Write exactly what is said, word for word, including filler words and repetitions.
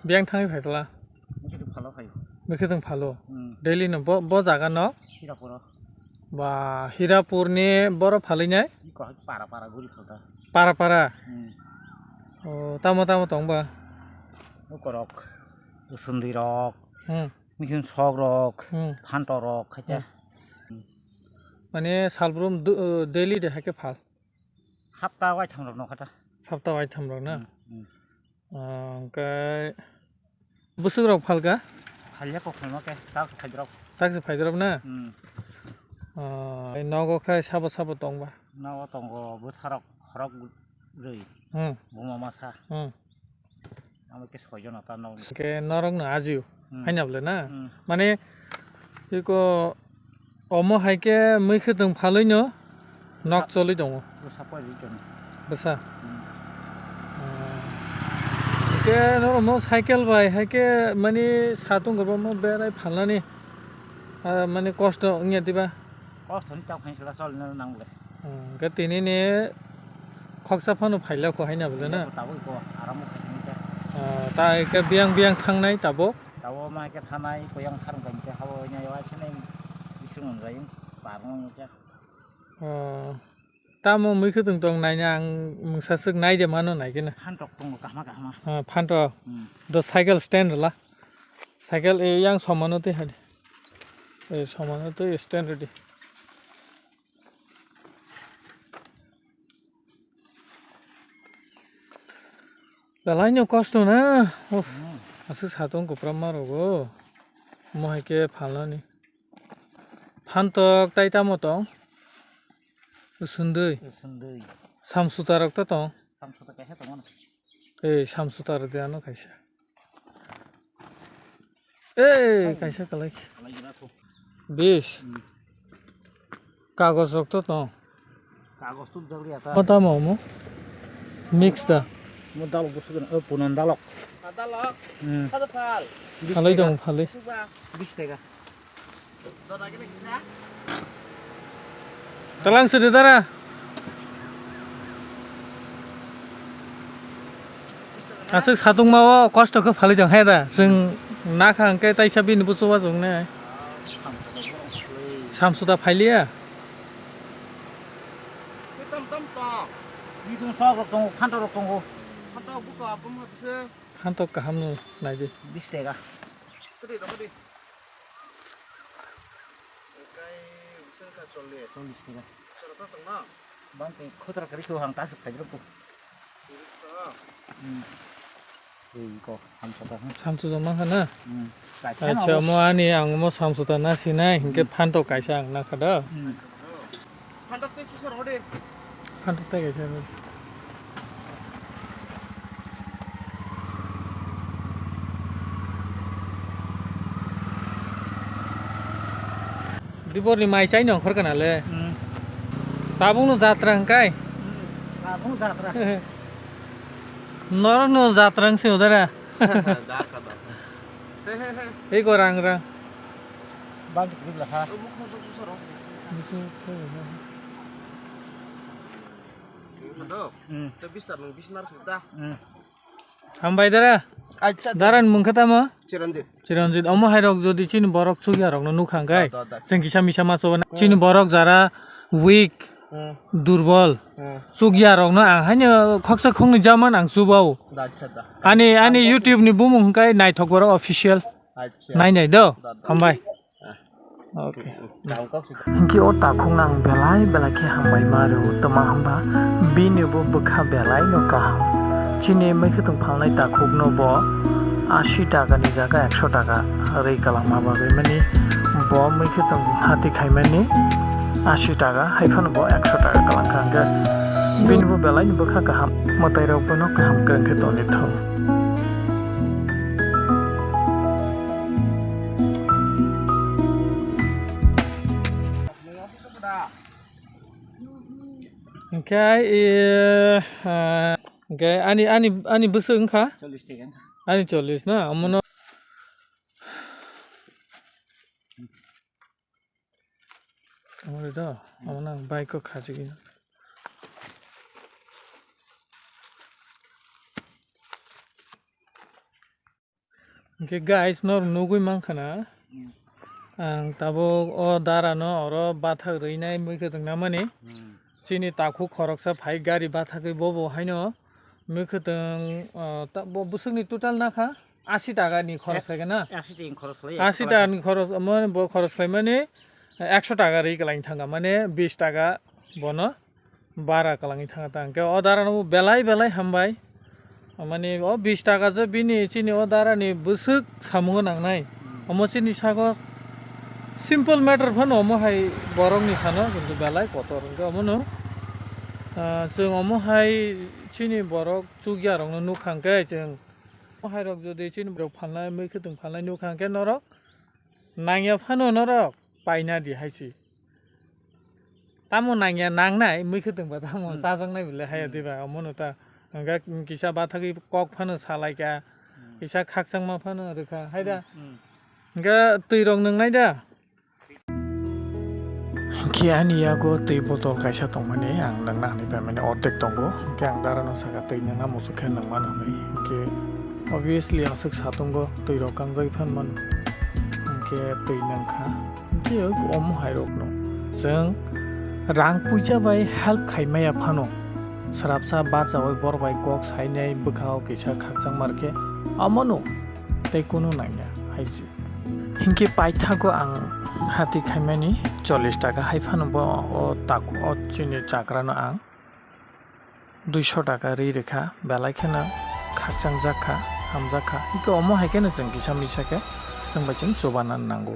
Biyang thangwi phaikla? Bwkhe tong phalo phaio. Bwkhe tong phalo? Hmm. Daily no bo, bo jaga no? Hirapuro. Ba, Hirapur ni boro phalwi nai? Iko hai para para guri phalta. Para para? Hmm. O, tamo tamo tong ba? Ukorok, usundui rok, hmm, mihin sok rok, hmm, phanto rok, khacha. Hmm. Mane salbrum du-, daily de haikhe phal? Hapta waitham rok nokha ta. Hapta waitham rok na? Hmm, hmm. Ah, hwnkhe bwswk rok phalka? Phalya kok phalma khe, tak se phaidrop. Tak se phaidrop na? Hmm. Ah, nogo khe sabo sabo tongba? Nogo tongo bwsarok khorok rwi. Hmm. Buma masa. Hmm. Amo khe soijon ata nog. Khe norok no ajio. Hmm. Haina bole na? Hmm. Mane iko omo hai khe mui khwtwng phalwi no nok sa- cholwi tongo. Bwsa pori tongo. Bwsa? Hmm. Ah. Khe norok mo cycle bai hai khe mani satung gorbo mo berai phalnani, ah, mani kosto wngya diba? Kosto ni tak phain sala cholna nang le. Hmm, khe tini ni khoksa phano phaila kho haina bole na? Tabuk ko aram khaisni ta. Ah, ta khe biyang biyang thangnai tabuk? Tabuk ma khe thanai koyang kharang bai khe habo nya yawa sinai bising on jai parno cha. Ah, tamo mui khwtwng tong naina ang mungsa swk nai de mano nai khe na. Phantok tongo kahma kahma. Ah, phantok. Hmm. Do cycle stand la. Cycle e yang somano twi hadi. E somano twi stand ready. Belai no kosto na. Uff. Hmm. Aswk satung kwpramma rogo. Omo hai khe phalnani. Phantok tai tamo tong? Usundui. Usundui. Samsuta rok to tong? Samsuta kaisa tongo na. Ei, samsuta rw de ano kaisa. Ei, kaisa kalai. Kalai gira ko. Bis. Hmm. Kagoj rok to tong. Kagoj tu jagri ata. Mata mo mo. Mix da. Mo dalok busu gana. Oh, punan dalok. Ah, dalok. Hmm. Kada phal. Phalai dong, phalai. Suba. Bis tega. Talang sidi dara. Aswk satung ma o kosto khe phalwi tong hai da. Chwng nakha hwnkhe taisa bini buchuk uansuk wngnai. Samsuda phailiya. Tam tam tong. Bidung sok rok tongo, phantok rok tongo. Phantok buka buma bise. Phantok kaham no naidi. Bis tega. Tadi rok di. Kai bising kha chollish. Chollish tega. Soro ka tong na. Bang te khotra kari so hang tasuk khai rok. Hmm. Ei ko hamsota. Samsuda mang kha na? Hmm. Acha, mo ani ang mo samsuda na sinai, hinkhe phantok kaisa ang na kha da. Hmm. Phantok tei chusa rw de. Phantok tei kaisa. Dibor ni mai chai nongkhor kana le. Hmm. Tabuk no jatra hwnkhe. Hmm. Tabuk jatra. Norok no jatra wngse udara. Jatra da. Ei ko rang rang. Bang kiri bela ha. Hmm. Hmm. Hambai dara. Acha. Dara ni mung khe tamo? Chiranjit. Chiranjit. Omo hai rok jodi chini borok chukya rok no nukha hwnkhe. Da, da, da. Chwng kisa misa ma choba na. Hmm. Chini borok jara weak, hmm, durbol. Hmm. Chukya rok no ang haino khoksa khoknwi jaman ang chubao. Da, acha, da. Ani, ani YouTube ni bumung hwnkhe Naithok Borok Official. Acha. Nai nai do. Da, da. Hambai. Ah. Okay. Hinkhe o takhukno ang belai belai khe hambai ma rwo, twma hwnba bini bo bwkha belai no kaham. Chini mui khwtwng phalnai takhukno bo ashi taka ni jaga ekso taka rwi kwlangma bagwi, mani bo mui khwtwng hati khaimani ashi taka, hai phano bo ekso taka kwlang kha, hwnkhe bini bo belai no bwkha kaham, mwtai rok bono kaham kwrwng khe tongwi thung. Hwnkhe ai, eh, ah, hwnkhe ani, ani, ani bwswk wngkha? Chollish taka wngkha. Ani chollish na? Omono. Omo do, omono ang bike o khachigwi. Hwnkhe guys, nor nugwi mankha na, ang tabuk o dara no oro bathak rwinai mui kwthwng namani. Chini takhuk khoroksa phai gari bathagwi bobo haino mui kwthwng, ah, ta-, bo bwswkni total nakha asi taka ni khoros khaikha na? Asi taka ni khoros khlai, asi taka ni khoros, omo bo khoros khlaimani ekso taka ri kwlai thangkha, mane bis taka bono bara kwlangwi thangkha ta. Hwnkhe o dara no belai belai hambai. Mane o bis taka je bini chini o dara ni bwswk samungo nangnai. Omo chini sago simple matter phano omo hai borok ni sano kintu belai kotor hwnkhe omo no, ah, chwng omo hai chini borok chukya rok no nukha hwnkhe chwng omo hai rok jodi chini borok phalnai mui kwthwng phalnai nukha hwnkhe norok nangya phano norok paina di hai si. Tamo nangya nangnai, mui kwthwng ba tamo chajaknai bile haya diba, omo no ta. Hwnkhe kisa bathagwi kok phano salaikha, kisa khakchangma phano rwkha, hai da? Hwnkhe twi rok nwngnai da? Hwnkhe ani yago twi botol kaisa tongmani, ang nwngna hinwi paimani ordek tongo. Hwnkhe ang dara no sakha twi nwngna muchuk khe nwngmano hinwi. Hwnkhe obviously aswk satungo twi rok kangjagwi phan mano. Hwnkhe twi nwngkha. Hwnkhe omo hai rokno chwng rang puisa bai help khai maya phano, swrapsa bachaui bor bai kok sainai bwkhao kisa khakchangma rwkhe omono tei kunu nangya hai se. Hinkhe paithago ang hati khaimani chollish taka hai phano bo o tak o chini chakrano ang duiso taka ri rwkha, belai kheno khakchang jak kha, hamjak kha. Hwnkhe omo hai kheno chwng kisa misa khe chwng bai chwng chubanan nango.